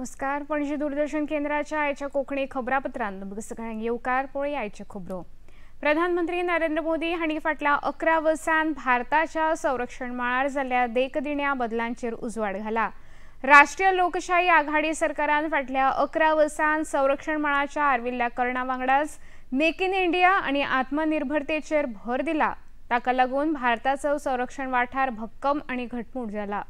नमस्कार, पणजी दूरदर्शन केंद्राच्या आयच्या कोंकणी खबरापत्रांत तुमकां सगळ्यांक येवकार. पळय आयच्यो खबरो. प्रधानमंत्री नरेंद्र मोदी हांणी फाटल्या 11 वर्सांत भारताच्या संरक्षण मळार जाल्ल्या देखदिण्या बदलांचेर उजवाड घाला. राष्ट्रीय लोकशाही आघाडी सरकारान फाटल्या 11 वर्सांत संरक्षण मळाच्या आर्विल्ल्या करणा वांगडाच मेक इन इंडिया आनी आत्मनिर्भरतेचेर भर दिला. ताका लागून भारताचो संरक्षण वाठार भक्कम आनी घटमूट जाला.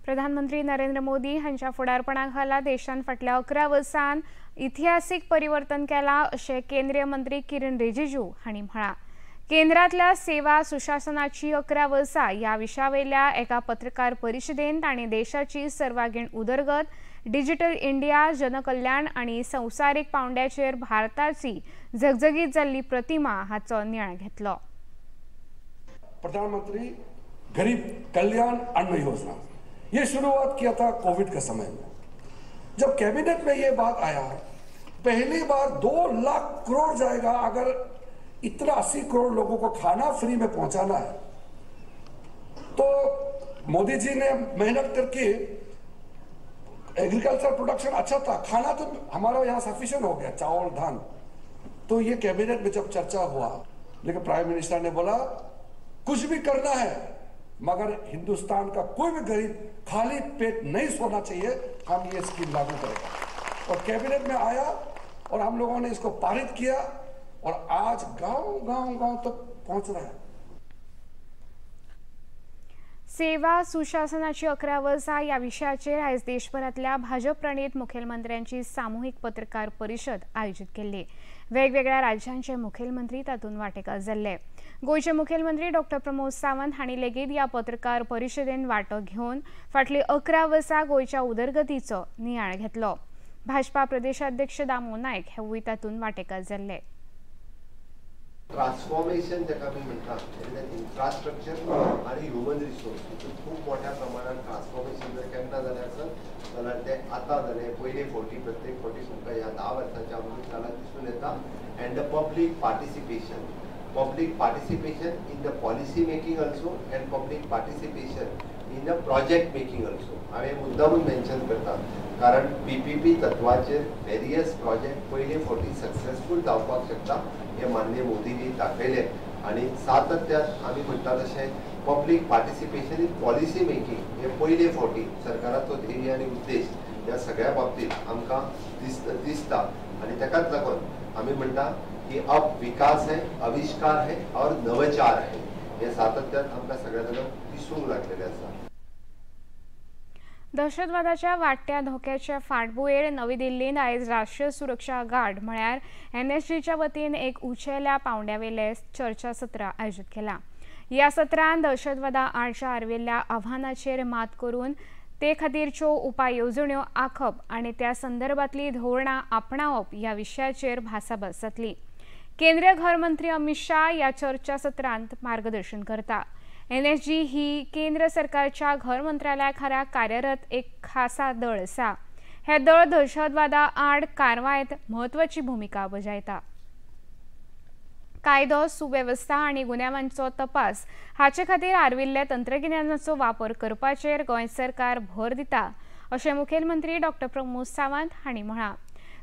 प्रधानमंत्री नरेंद्र मोदी हांच्या फुडारपणा खाला देशान फाटल्या 11 वर्सांत इतिहासीक परिवर्तन केलां अशें केंद्रीय मंत्री किरण रिजिजू हांणी म्हळां. केंद्रांतल्या सेवा सुशासनाची 11 वर्सां ह्या विशयावयल्या एका पत्रकार परिशदेन तांणी देशाची सर्वांगीण उदरगत, डिजिटल इंडिया, जनकल्याण आनी संवसारीक पावंड्याचेर भारताची झगझगीत जाल्ली प्रतिमा हाचो नियाळ घेतलो. प्रधानमंत्री गरीब कल्याण अन्न योजना ये शुरुआत किया था कोविड के समय में. जब कैबिनेट में ये बात आया, पहली बार 2 लाख करोड़ जाएगा. अगर इतना 80 करोड़ लोगों को खाना फ्री में पहुंचाना है तो मोदी जी ने मेहनत करके एग्रीकल्चर प्रोडक्शन अच्छा था, खाना तो हमारा यहाँ सफिशिएंट हो गया, चावल धान. तो ये कैबिनेट में जब चर्चा हुआ, लेकिन प्राइम मिनिस्टर ने बोला कुछ भी करना है मगर हिंदुस्तान का कोई भी गरीब खाली पेट नहीं सोना चाहिए, हम ये स्कीम लागू करेंगे. और कैबिनेट में आया और हम लोगों ने इसको पारित किया और आज गांव गांव गांव तक पहुंच रहा है. सेवा सुशासनाची 11 वर्सां ह्या विशयाचेर आयज देशभरांतल्या भाजप प्रणीत मुखेलमंत्र्यांची सामुहीक पत्रकार परिशद आयोजीत केल्ली. वेगवेगळ्या राज्यांचे मुखेलमंत्री तातूंत वांटेकार जाल्ले. गोंयचे मुखेलमंत्री डॉक्टर प्रमोद सावंत हांणी लेगीत ह्या पत्रकार परिशदेन वांटो घेवन फाटलीं 11 वर्सां गोंयच्या उदरगतीचो नियाळ घेतलो. भाजपा प्रदेशाध्यक्ष दामू नायक हेवूय तातूंत वांटेकार जाल्ले. ट्रान्सफॉर्मेशन जाका आमी म्हणटा इन्फ्रास्ट्रक्चर आनी ह्युमन रिसोर्स हितून खूब मोठ्या प्रमाणात ट्रान्सफॉर्मेशन जर केन्ना जालें आसत जाल्यार तें आतां जालें. पयले फावटी प्रत्येक फावटी तुमकां ह्या 10 वर्सांच्या अमृत काळांत दिसून येता. And the public participation, public participation in the policy making also and public participation in the project making also. हांवें मुद्दामून मेन्शन करता कारण PPP तत्वाचेर वेरियस प्रोजेक्ट पयले फावटी सक्सेसफूल जावपाक शकता हे माननीय मोदीजी दाखयले. आनी सातत्यान आमी म्हणटा तशें public participation in policy making हे पयले फावटी सरकाराचो ध्येय आनी उद्देश ह्या सगळ्या बाबतींत आमकां दिसता. आनी ताकाच लागून आमी म्हणटा की अब विकास है, आविष्कार है और नवचार है, हे सातत्यान आमकां सगळ्या जाणांक दिसूंक लागलेलें आसा. दहशतवादाच्या वाडट्या धोक्याच्या फाटभुंयेर नवी दिल्लींत आयज राष्ट्रीय सुरक्षा गार्ड म्हळ्यार NSGच्या वतीन एक उंचेल्या पावंड्यावेलें चर्चासत्र आयोजीत केलां. ह्या सत्रांत दहशतवादा आडच्या आर्विल्ल्या आव्हानाचेर मात करून ते खातीरच्यो उपाय येवजण्यो आंखप आनी त्या संदर्भांतली धोरणां आपणावप ह्या विशयाचेर भासाभास जातली. केंद्रीय घरमंत्री अमित शाह ह्या चर्चासत्रांत मार्गदर्शन करता. NSG ही केंद्र सरकारच्या घर मंत्रालया खाला कार्यरत एक खासा दळ आसा. हे दळ दहशतवादा आड कारवायेंत म्हत्वाची भुमिका बजायता. कायदो सुवेवस्था आनी गुन्यांवांचो तपास हाचे खातीर आर्विल्ल्या तंत्रगिन्यानाचो वापर करपाचेर गोंय सरकार भर दिता अशें मुखेलमंत्री डॉक्टर प्रमोद सावंत हांणी म्हळां.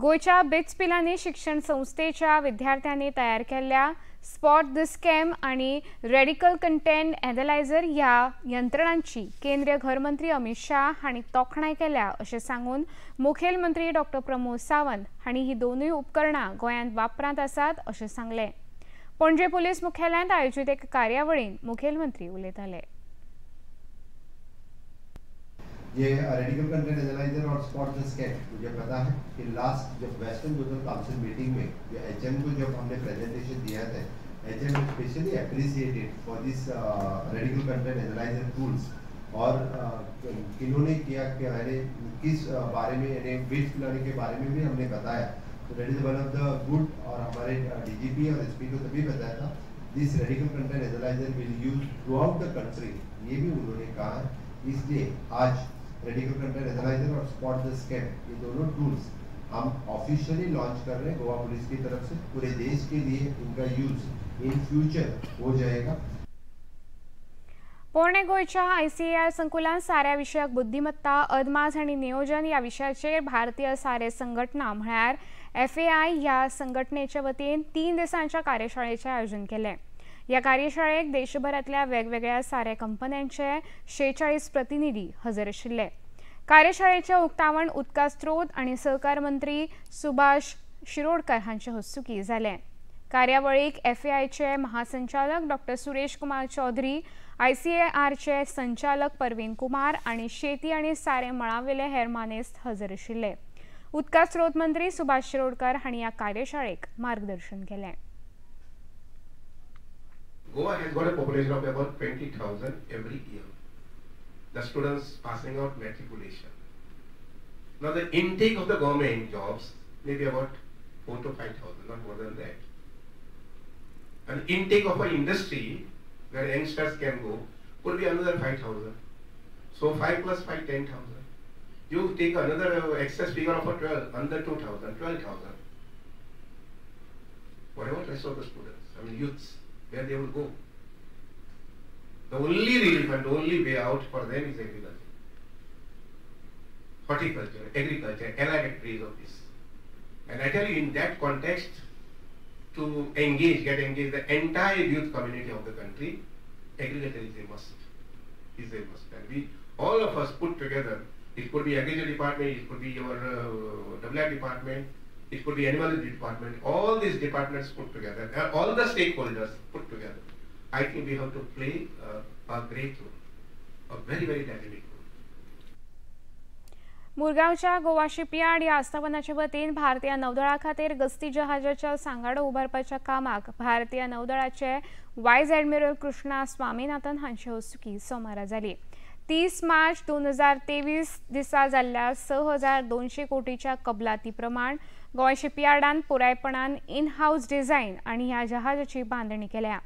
गोंयच्या बिट्स पिलानी शिक्षण संस्थेच्या विद्यार्थ्यांनी तयार केल्ल्या स्पॉट the scam आनी रेडिकल कंटेंट एनालायझर ह्या यंत्रणांची केंद्रीय घरमंत्री अमित शाह हांणी तोखणाय केल्या अशें सांगून मुखेलमंत्री डॉक्टर प्रमोद सावंत हांणी ही दोनूय उपकरणां गोंयांत वापरांत आसात अशें सांगलें. पणजे पुलीस मुख्यालयांत आयोजीत एक कार्यावळींत मुखेलमंत्री उलयताले. ये radical content analyser Aur spot the scam, मुझे पता है कि लास्ट जब वेस्टर्न जोनल काउंसिल मीटिंग में जो HM को जब हमने प्रेजेंटेशन दिया था, HM specially appreciated for this radical content analyser tools और इन्होंने किया कि मैंने किस बारे में यानी बिट्स पिलानी के बारे में भी हमने बताया. तो that is one of the good. और हमारे DGP और SP को तभी बताया था this radical content analyser will use throughout the country, ये भी उन्होंने कहा है. इसलिए आज radical content analyser Aur spot the scam ये दोनों टूल्स हम ऑफिशियली लॉन्च कर रहे हैं गोवा पुलिस की तरफ से. पूरे देश के लिए इनका यूज़ इन फ्यूचर हो जाएगा। पोरणे गोंयच्या आयसीएआर संकुलान साऱ्या विशयक बुद्धिमत्ता, अदमास आनी नियोजन ह्या विशयाचेर भारतीय सारे संघटना म्हळ्यार एफएआय ह्या संघटनेच्या वतीन 3 दिसांच्या कार्यशाळेचें आयोजन केलें। ह्या कार्यशाळेक देशभरांतल्या वेगवेगळ्या सारे कंपन्यांचे 46 प्रतिनिधी हजर आशिल्ले। कार्यशाळेचें उक्तावण उदका स्रोत आनी सहकार मंत्री सुभाष शिरोडकर हांचे हस्तुकीं जालें। कार्यावळीक एफएआयचे महासंचालक डॉक्टर सुरेश कुमार चौधरी, आयसीएआरचे संचालक परवीन कुमार आनी शेती आनी सारे मळावेले हेर मानेस्त हजर आशिल्ले। उदका स्रोत मंत्री सुभाष शिरोडकर हांणी ह्या कार्यशाळेक मार्गदर्शन केलें। Goa has got a population of about 20,000 every year. The students passing out matriculation. Now the intake of the government jobs may be about 4,000 to 5,000, not more than that. And intake of an industry where youngsters can go could be another 5,000. So 5 plus 5, 10,000. You take another excess figure of a 12, under 2,000, 12,000. What about rest of the students? I mean youths, where they will go? The only relief and only way out for them is agriculture. Horticulture, agriculture, allied activities of this. And I tell you, in that context, to engage, get engaged the entire youth community of the country, agriculture is a must. Is a must. And we, all of us put together, it could be agriculture department, it could be your WI department, it could be animal department, all these departments put together, all the stakeholders put together. I think we have to play a great role, a very, very dynamic role. मुरगांवच्या Goa shipyard ह्या आस्थापनाचे वतीन भारतीय नौदळा खातीर गस्ती जहाजाच्या सांगाडो उबारपाच्या कामाक भारतीय नौदळाचे voice admiral Krishna Swaminathan हांचे हस्तुकीं सोमारा जाली। 30 मार्च 2023 दिसा जाल्ल्या 6200 कोटीच्या कबलाती प्रमाण गोवा शिपयार्डान पुरायपणान इन हाऊस डिझायन आनी ह्या जहाजाची बांदणी केल्या।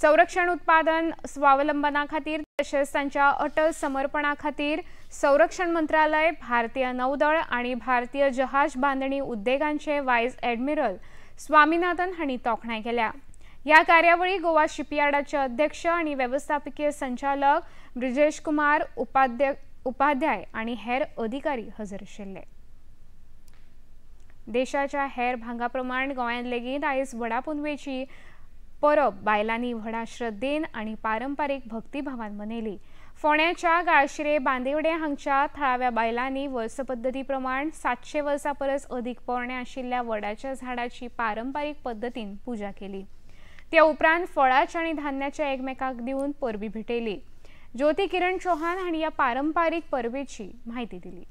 संरक्षण उत्पादन स्वावलंबना खातीर तशेंच तांच्या अटल समर्पणा खातीर संरक्षण मंत्रालय, भारतीय नौदळ आनी भारतीय जहाज बांदणी उद्देगांचे वायस ॲडमिरल स्वामीनाथन हांणी तोखणाय केल्या। ह्या कार्यावळी गोवा शिपयार्डाचे अध्यक्ष आनी वेवस्थापकीय संचालक ब्रिजेश कुमार उपाध्याय आनी हेर अधिकारी हजर आशिल्ले। देशाच्या हेर भागा प्रमाण गोंयांत लेगीत आयज वडा पुनवेची परब बायलांनी व्हडा श्रद्धेन आनी पारंपारीक भक्तिभावान मनयली। फोंड्याच्या गाळशिरे बांदेवडे हांगच्या थळाव्या बायलांनी वर्स पद्दती प्रमाण 700 वर्सां परस अदीक पोरणे आशिल्ल्या वडाच्या झाडाची पारंपारीक पद्दतीन पुजा केली। त्या उपरांत फळाच्या आनी धान्याच्या एकमेकाक दिवन परबी भेटयली। ज्योती किरण चौहान हांणी ह्या पारंपारीक परबेची म्हायती दिली।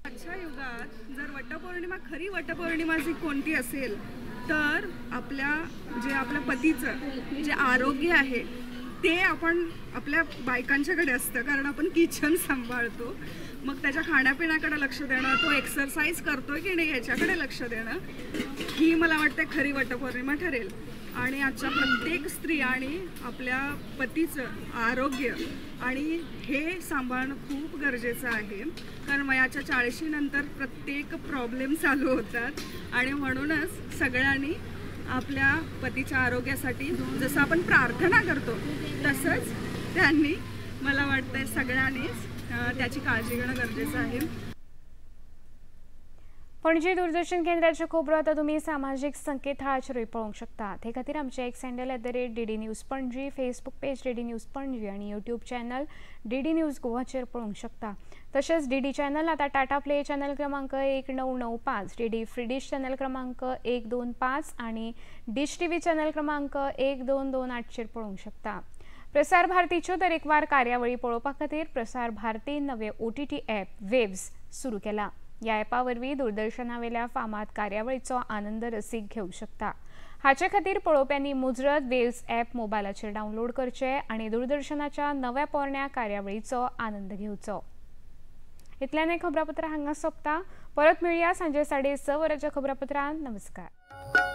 आजच्या युगात जर वटपौर्णिमा, खरी वटपौर्णिमा जी कोणती असेल तर आपल्या जे आपल्या पतीचं जे आरोग्य आहे ते आपण आपल्या बायकांच्याकडे असतं, कारण आपण किचन सांभाळतो। मग त्याच्या खाण्यापिण्याकडे लक्ष देणं, तो एक्सरसाइज करतोय की नाही याच्याकडे लक्ष देणं, ही मला वाटतं खरी वटपौर्णिमा ठरेल। आणि आजच्या प्रत्येक स्त्रियांनी आपल्या पतीचं आरोग्य आणि हे सांभाळणं खूप गरजेचं आहे, कारण वयाच्या 40 नंतर प्रत्येक प्रॉब्लेम चालू होतात। आणि म्हणूनच सगळ्यांनी आपल्या पतीच्या आरोग्यासाठी जसं आपण प्रार्थना करतो तसंच त्यांनी, मला वाटतंय सगळ्यांनीच त्याची काळजी घेणं गरजेचं आहे। पणजी दूरदर्शन केंद्राच्यो खबरो आतां तुमी सामाजीक संकेतथळाचेरूय पळोवंक शकता। ते खातीर आमचे X handle @DD News Panaji, Facebook page DD News Panaji आनी यूट्यूब चॅनल डीडी न्यूज गोवाचेर पळोवंक शकता। तशेंच डीडी चॅनल आतां टाटा प्ले चॅनल क्रमांक 1995, डीडी फ्री डिश चॅनल क्रमांक 125 आनी डिश टीव्ही चॅनल क्रमांक 1228चेर पळोवंक शकता। प्रसार भारतीच्यो दरेकवार कार्यावळी पळोवपा खातीर प्रसार भारती नवे OTT app waves सुरू केला। ह्या ॲपा वरवीं दूरदर्शनावेल्या फामाद कार्यावळीचो आनंद रसीक घेवंक शकता। हाचे खातीर पळोवप्यांनी मुजरत वेव्स ॲप मोबायलाचेर डावनलोड करचे आनी दूरदर्शनाच्या नव्या पोरण्या कार्यावळीचो आनंद घेवचो। इतल्यान खबरापत्र हांगा सोंपता। परत मेळया सांजे 6:30 वरांच्या खबरापत्रांत। नमस्कार।